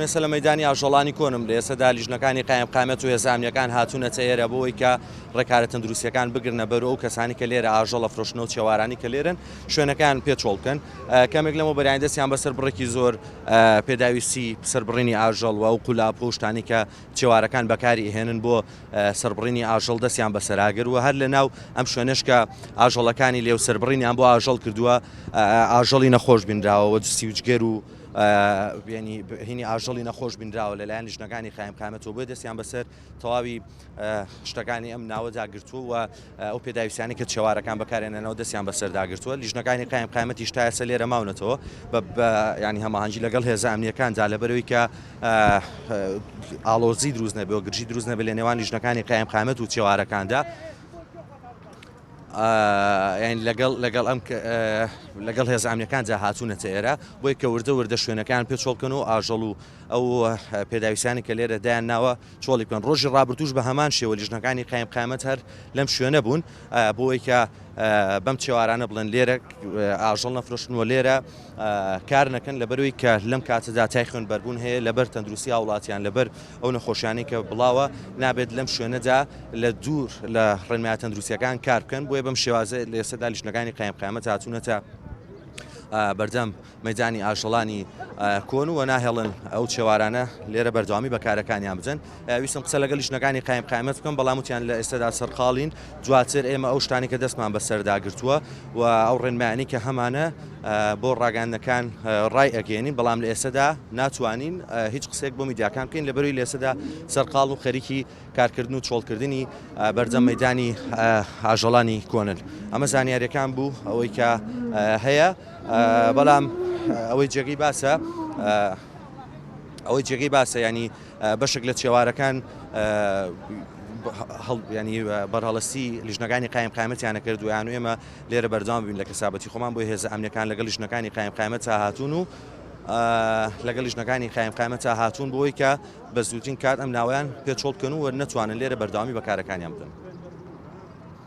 ئێستا لە مەیدانی ئاژەڵانی کۆنم، لە ئێستادا لیژنەکانی قایمقامیەت و هێزە ئەمنییەکان هاتوونەتە ئێرە بۆ ئەوەی کە ڕێکارە تەندروستییەکان بگرنە بەر و ئەو کەسانی کە لێرە ئاژەڵ ئەفرۆشن و چێوارانی کە لێرەن شوێنەکان پێ چۆڵ بکەن. کەمێک لەمەوبەر دەستیان بەسەر بڕێکی زۆر پێداویستی سەربڕینی ئاژەڵ و ئەو قولاپ و شتانی کە چێوارەکان بەکاری ئەهێنن بۆ سەربڕینی ئاژەڵ دەستیان بەسەراگر و هەر لە ناو ئەم شوێنەش کە ئاژەڵەکانی لێو سەربڕینیان بۆ ئاژەڵ کردووە ئاژەڵی نەخۆش بینراوە و سی و جگەر و ینی هینی ئاژەڵی نەخۆش بینراوە لەلایەن لیژنەکانی قایمقامەتەوە، بۆیە دەستیان بەسەر تەواوی شتەکانی ئەم ناوەدا گرتووە و ئەو پێداویستیانەی کە چێوارەکان بەکارێنەوە دەستیان بەسەردا گرتووە. لیژنەکانی قایم قامەتیش تا ئێستا لێرە ماونەتەوە بە ینی هەماهەنگی لەگەڵ هێزە ئەمنیەکاندا، لەبەرەوەی کە ئاڵۆزی دروست نەبێ و گرژی دروست نەبێت لە نێوان لیژنەکانی قایم قامەت و چێوارەکاندا. یان لەگەڵ لەگەڵ ئەم لەگەڵ هێزە ئەمنیەکاندا هاتوونەتە ئێرە بۆی کە وردە وردە شوێنەکان پێ چۆڵ بکەن و ئاژەڵ و ئەو پێداویستانی کە لێرە دایان ناوە چۆڵی بکەن. ڕۆژی ڕابردووش بە هەمان شێوە لیژنەکانی قایم قامەت هەر لەم شوێنە بوون بۆی کە بەم چێوارانە بڵێن لێرە ئاژەڵ نەفرۆشن و لێرە کار نەکەن، لەبەرەوەی کە لەم کاتەدا تای خوێنبەربوون هەیە لەبەر تەندروستی هاوڵاتیان، لەبەر ئەو نەخۆشیانەی کە بڵاوە نابێت لەم شوێنەدا لە دوور لە ڕێنمایە تەندروستیەکان کار بکەن. بۆیە بەم شێوازە لە ئێستادا لیژنەکانی قایم قیامەت هاتوونەتە بەردەم مەیدانی ئاژەڵانی کۆن و ناهێڵن ئەو چێوارانە لێرە بەردەوامی بە کارەکانیان بدەن. ویستم قسە لەگەڵ لیژنەکانی قایم قیامەت بکەم، بەڵام وتیان لە ئێستادا سەرقاڵین، دواتر ئێمە ئەو شتانی کە دەستمان بەسەردا گرتووە و ئەو ڕێنمایانی کە هەمانە بۆ ڕاگەیاندنەکان ڕای ئەگەیەنین، بەڵام لە ئێستادا ناتوانین هیچ قسەیەک بۆ میدیاکان بکەین لەبەرەوەی لە ئێستادا سەرقاڵ و خەریکی کارکردن و چۆڵکردنی بەردەم مەیدانی ئاژەڵانی کۆنن. ئەمە زانیاریەکان بوو ئەوەی کە هەیە، بەڵام ئەوەی جێگەی باسە ئەوەی جێگەی باسە ینی بەشێک لە چێوارەکان ینی بەرهەڵستی لیژنەکانی قایم قامەتیانە کرد و یان ئێمە لێرە بەردەوام بین لە کەسابەتی خۆمان، بۆی هێزە ئەمنیەکان لەگەڵ لیژنەکانی قایم قامەت هاتوون و لەگەڵ لیژنەکانی قایم قامەت هاتوون بۆی کە بە زووترین کات ئەم ناوەیان پێ چۆڵ بکەن و نەتوانن لێرە بەردەوامی بە کارەکانیان بدەن.